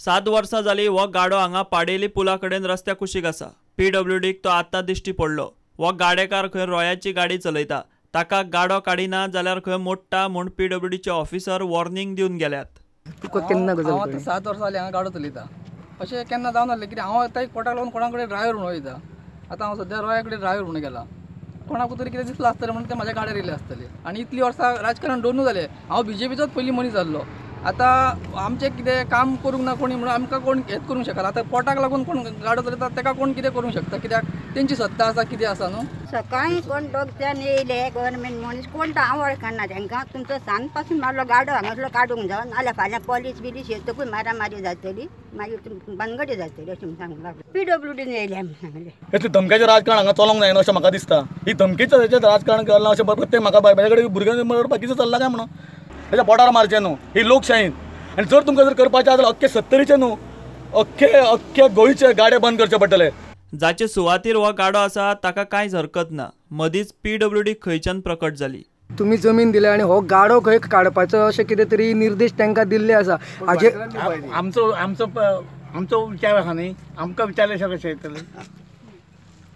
7 वर्सां जाली हो गाडो हांगा पाडेली पुला कडेन रस्त्या कुशीक आसा. पीडब्ल्यूडीक तो आतां दिश्टी पडलो. हो गाडेकार खंय रोयाची गाडी चलयता, ताका गाडो काडिना जाल्यार खंय मोडटा म्हूण पीडब्ल्यूडीचे ऑफिसर वॉर्निंग दिवन गेल्यात. तुका केन्ना गजाल कळ्ळी? 7 वर्सां जालीं हांगा गाडो चलयता. अशें केन्ना जावन नासलें कित्याक हांव आतां एक पोटाक लागून कोणा कडेन ड्रायव्हर म्हणून वयता. आतां हांव सद्या रोया कडेन ड्रायव्हर म्हणून गेला. कोणाकूय तरी कितें दिसलां आसतलें म्हणून ते म्हाज्या गाड्यार येयले आसतले. आनी इतलीं वर्सां राजकारण दोनूय जालें. हांव बीजेपीचोच पयलीं मनीस जाल्लो. आतां आमचें कितें काम करूंक ना कोणी म्हणून आमकां कोण हेंच करूंक शकना. आतां पोटाक लागून कोण गाडो चलयता ताका कोण कितें करूंक शकता कित्याक तेंची सत्ता आसा कितें आसा न्हू. सकाळीं कोण दोग जाण येयले गव्हर्मेंट मनीस कोण तो हांव वळखना तांकां. तुमचो सांज पासून मारलो गाडो हांगासलो काडूंक जावं नाल्यार फाल्यां पॉलीस बिलीस येतकूय मारामारी जातली, मागीर भानगडी जातली अशें म्हूण सांगूंक लागलो. पीडब्ल्यूडीन येयले म्हूण सांगलें. हें धमक्याचें राजकारण हांगा चलोंक जायना अशें म्हाका दिसता. ही धमकीचें राजकारण केलां अशें प्रत्येक म्हाका म्हजे कडेन भुरग्यांक बाकीचें चल्लां काय म्हणून तेच्या पोटार मारचें न्हू. ही लोकशाहीन आनी जर तुमकां जर करपाचें आसा जाल्यार अख्खे सत्तरीचे न्हू अख्खे अख्खे गोंयचे गाडे बंद करचे पडटले. जाचे सुवातीर हो गाडो आसा ताका कांयच हरकत ना. मदींच पीडब्ल्यूडी खंयच्यान प्रकट जाली. तुमी जमीन दिल्या आनी हो गाडो खंय काडपाचो अशें कितें तरी निर्देश तांकां दिल्ले आसा. हाजे आमचो आमचो आमचो विचार आसा न्ही, आमकां विचारले कशें येतलें.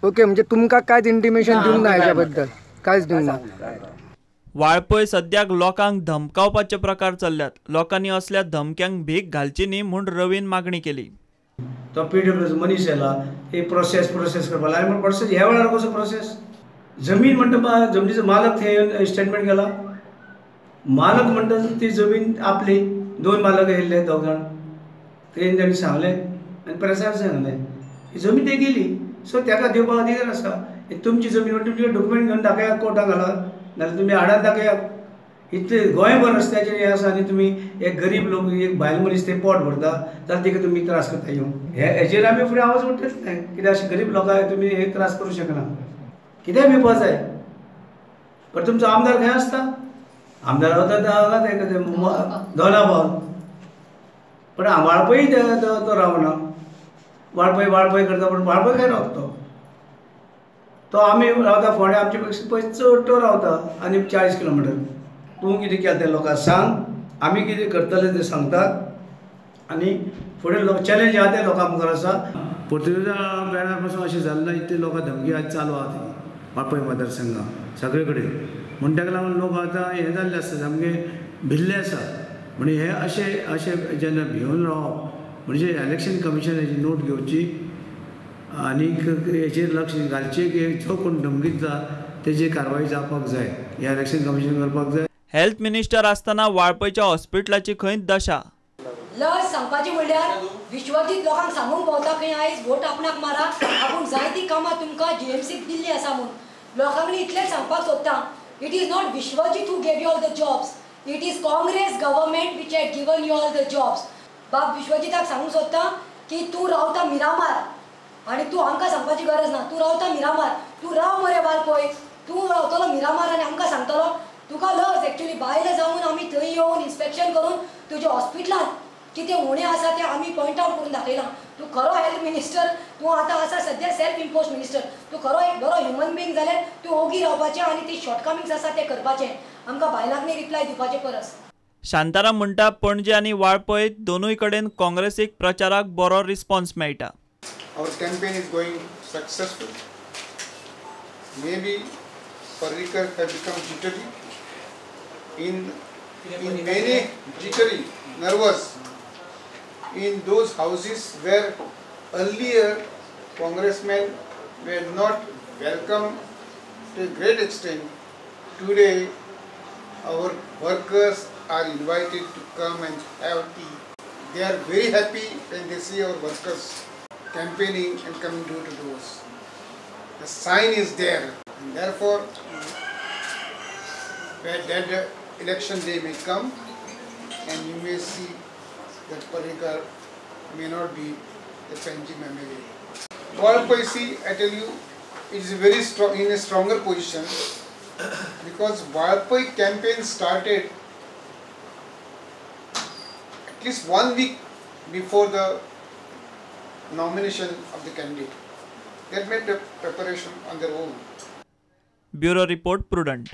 ओके, म्हणजे तुमकां कांयच इंटिमेशन दिवंक ना हेच्या बद्दल? कांयच दिवंक ना. वाळपय सद्याक लोकांक धमकावपाचे प्रकार चल्ल्यात. लोकांनी असल्या धमक्यांक भीक घालची न्ही म्हूण रवीन मागणी केली. तो पीडब्ल्यूडीचो मनीस येयला, हे प्रोसेस प्रोसेस करपाक लागला. आनी प्रोसेस ह्या वेळार कसो प्रोसेस? जमीन म्हणटा जमनीचो मालक थंय येवन स्टेटमेंट केला. मालक म्हणटा ती जमीन आपली. 2 मालक येयल्ले दोग जाण, तेणी तांणी सांगलें आनी प्रेसार सांगलें ही जमीन ते गेली. सो ताका दिवपाक अधिकार आसा. तुमची जमीन म्हणटा तुमचे डॉक्युमेंट घेवन दाखयात कोर्टाक घालात, नाल्यार तुमी हाडान दाखयात. इतले गोंयभर रस्त्याचेर हें आसा आनी तुमी एक गरीब लोक एक बायल मनीस ते पोट भरता जाल्यार तिका तुमी त्रास करता येवन. हे हेजेर आमी फुडें आवाज उठयतले न्हय. कित्याक अशें गरीब लोकांक तुमी हे त्रास करूं शकना. कितेंय भिवपा जाय. पण तुमचो आमदार खंय आसता? आमदार वता हांगा दोना पावल. पण वाळपय तो रावना. वाळपय वाळपय करता पण वाळपय खंय रावता तो? तो आमी रावता फोंड्या, आमचे पेक्षा पयस चड तो रावता आनी 40 किलोमिटर. तूं कितें केलें तें लोकांक सांग, आमी कितें करतले तें सांगतात आनी फुडें लोक चॅलेंज आहा तें लोकां मुखार आसा. पोर्तुगेजा वेळार पासून अशें जालें ना, इतले लोकां धमकी आज चालू आहा ती वाळपय मतदारसंघात सगळे कडेन. म्हूण ताका लागून लोक आतां हें जाल्ले आसा, सामके भिल्ले आसा. म्हणजे हे अशें अशें जेन्ना भिवन रावप म्हणजे इलेक्शन कमिशनाची नोट घेवची आनी हेचेर लक्ष घालचें की जो कोण धमकी दिता तेजेर कारवाय जावपाक जाय, हें इलेक्शन कमिशन करपाक जाय. हेल्थ मिनिस्टर आसतना वाळपयच्या हॉस्पिटलाची खंय दशा? लज सांगपाची म्हणल्यार विश्वजीत लोकांक सांगूंक भोंवता खंय आयज वोट आपणाक मारा, आपूण जायतीं कामां तुमकां जीएमसीक दिल्ली आसा म्हूण. लोकांनी इतलेंच सांगपाक सोदता, it is not Vishwajit who gave you all the jobs, it is Congress government which had given you all the jobs. बाब विश्वजीताक सांगूंक सोदता की तूं रावता मिरामार आनी तूं आमकां सांगपाची गरज ना. तूं रावता मिरामार, तूं राव मरे वाळपय, तूं रावतलो मिरामार आनी आमकां सांगतलो. तुका लज एक्चुअली भायले जावन आमी थंय येवन इन्स्पेक्शन करून तुज्या हॉस्पिटलांत कितें उणें आसा तें आमी पॉयंट आवट करून दाखयलां. तूं खरो हेल्थ मिनिस्टर, तूं आतां आसा सद्या सेल्फ इम्पोज मिनिस्टर, तूं खरो एक बरो ह्युमन बिंग जाल्यार तूं ओगी रावपाचें आनी ती शॉर्टकमिंग्स आसा तें करपाचें, आमकां बायलांक रिप्लाय दिवपाचें परस. शांताराम म्हणटा पणजे आनी वाळपय दोनूय कडेन काँग्रेसीक प्रचाराक बरो रिस्पॉन्स मेळटा. Our campaign is going successful. Maybe Parrikar have become jittery. In many jittery, nervous. In those houses where earlier congressmen were not welcome to a great extent, today our workers are invited to come and have tea. They are very happy when they see our workers campaigning and coming door to doors. The sign is there, and therefore where that election day may come and you may see that Parrikar may not be the Panjim MLA. Valpoi, see, I tell you, it is very strong, in a stronger position, because Valpoi campaign started at least 1 week before the nomination of the candidate. They made the preparation on their own. Bureau Report, Prudent.